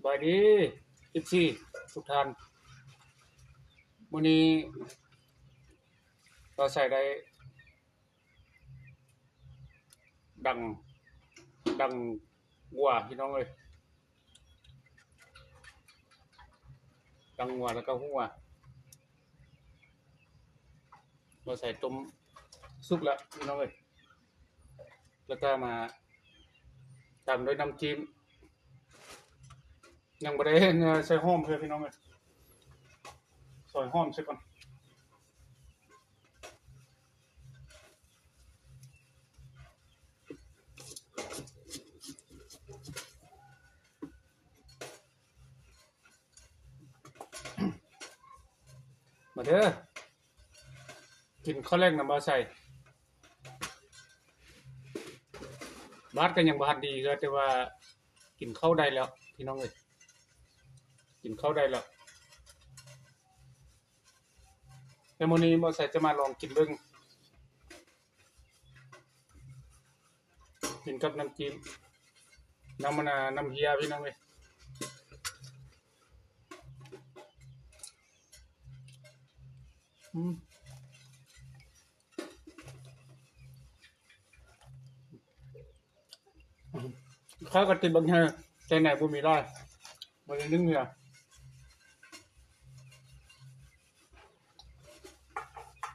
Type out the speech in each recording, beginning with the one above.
ບາຍດີ ເອັຟຊີ ທຸກທ່ານ. ມື້ນີ້ເຮົາໃສ່ໄດ້ດັງ ດັງງົວ ພີ່ນ້ອງເອີຍ, ດັງງົວ ແລ້ວກໍຫົວ ເຮົາໃສ່ຕົ້ມສຸກແລ້ວ ພີ່ນ້ອງເອີຍ. ແລ້ວກໍມາຕຳດ້ວຍນ້ຳຈິ້ມ. ຍັງບໍ່ໄດ້ໃສ່ຫອມເທື່ອ ພີ່ນ້ອງເອີຍ, ຊອຍຫອມໃສ່ກ່ອນ. ມາເດີ ກິນເຂົ້າແລງນຳບ່າວໄຊ. ບາດກໍຍັງບໍ່ທັນດີເທື່ອ ແຕ່ວ່າກິນເຂົ້າໄດ້ແລ້ວ ພີ່ນ້ອງເອີຍ, ກິນເຂົ້າໄດ້ແລ້ວ. ແຕ່ມື້ນີ້ບ່າວໄຊຈະມາລອງກິນເບິ່ງ ກິນກັບນ້ຳຈິ້ມ ນ້ຳມັນ ນ້ຳເຮຍ ພີ່ນ້ອງເອີຍ. ອືມ ຂ້ອຍກໍຕິດບັກແຮ ແຕ່ໃນບໍ່ມີຫຼາຍ ບໍ່ໄດ້ໜຶ້ງເທື່ອ.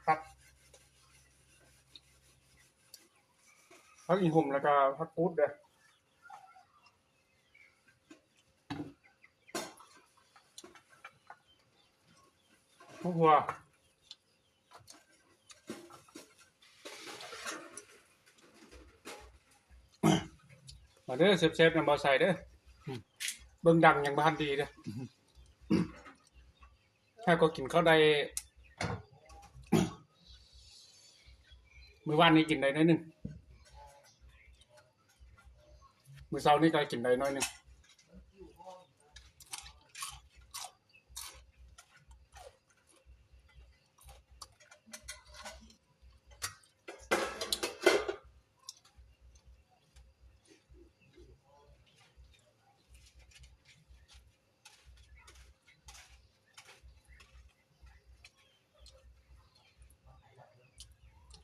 ຜັກ ຜັກອີ່ຫຸ່ມ ແລ້ວກໍຜັກກູດເດີ້. ຫົວ ມາເດີ ແຊບໆ ນຳບ່າວໄຊເດີ. ເບິ່ງດັງຍັງບໍ່ທັນດີເດີ. ຂ້ອຍກໍກິນເຂົ້າໄດ້ ມື້ວານນີ້ກິນໄດ້ໜ້ອຍໜຶ່ງ, ມື້ເຊົ້ານີ້ກໍກິນໄດ້ໜ້ອຍໜຶ່ງ.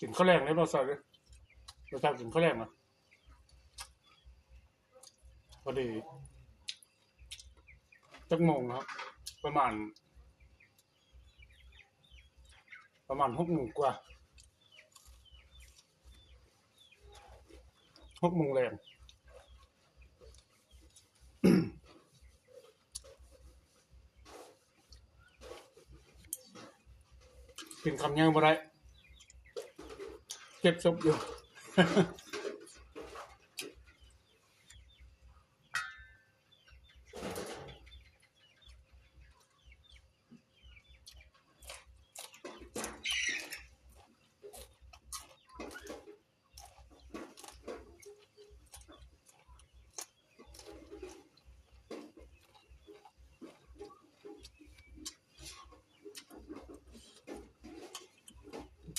ກິນເຂົ້າແລງເດ້ ບ່າວໄຊເດ້, ບ່າວໄຊກິນເຂົ້າແລງນະ. ພໍດີ ຈັກໂມງແລ້ວ? ປະມານ ປະມານຫົກໂມງກວ່າ, ຫົກໂມງແລງ. ກິນຄຳໃຫຍ່ບໍ່ໄດ້ ເຈັບສົບຢູ່.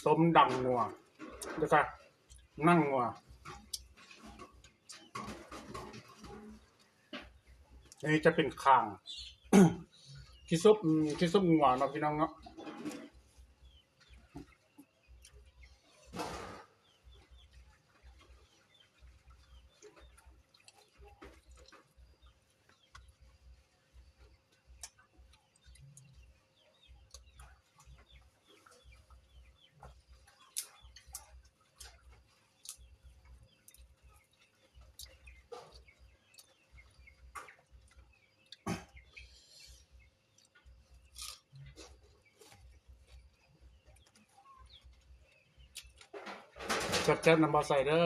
ຕົ້ມດັງງົວ ແລ້ວກະໜັງງົວ. ນີ້ຈະເປັນຄາງ ຂີ້ສົບ ຂີ້ສົບງົວເນາະ ພີ່ນ້ອງເນາະ. ແຊບໆ ນຳບ່າວໄຊເດີ້.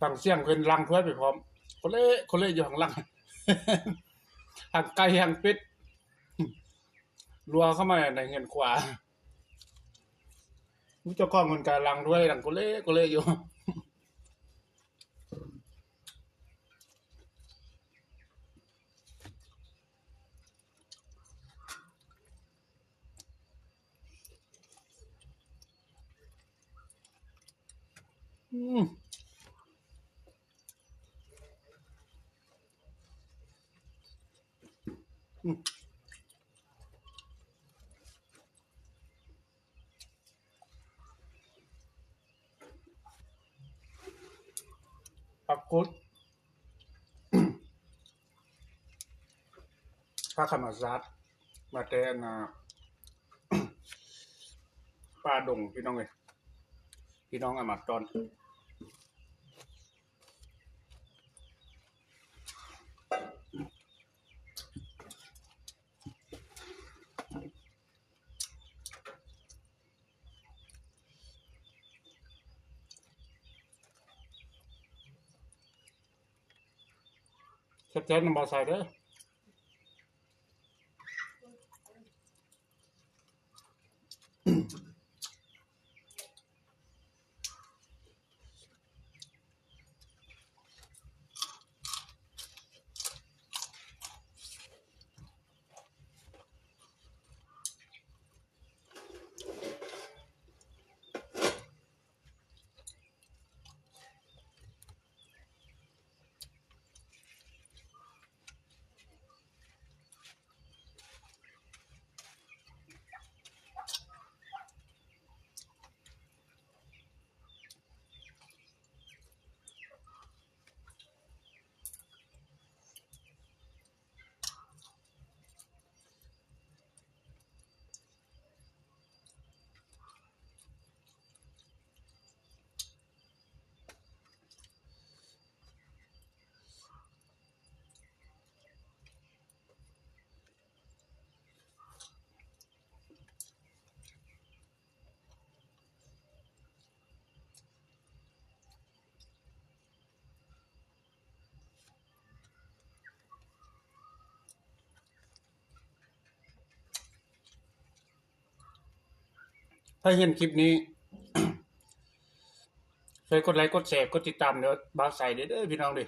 ຟັງສຽງເພິ່ນລ້າງຖ້ວຍໄປພ້ອມ ໂຄເລ ໂຄເລ ຢູ່ຂ້າງຫຼັງ. ທັງໄກ່ທັງເປັດ ລົວເຂົ້າມາໃນເຮືອນຄົວ. ເຈົ້າຂອງເພິ່ນກະຫຼັ່ງຖ້ວຍຫຼັ່ງໂກເລໂກເລຢູ່. ອືມ ອືມ ຜັກກຸດ ຜັກທຳມະຊາດ ມາແຕ່ອັນນ່າ ປ່າດົງ ພີ່ນ້ອງເອີຍ ພີ່ນ້ອງເອົາມາຕອນ. ແຊບໆ ນຳບ່າວໄຊເດີ້. ໃຜເຫັນຄລິບນີ້ ຊ່ວຍກົດໄລ ກົດແຊ ກົດຕິດຕາມເດີ້ ບ່າວໄຊເດີ້ ພີ່ນ້ອງເດີ້.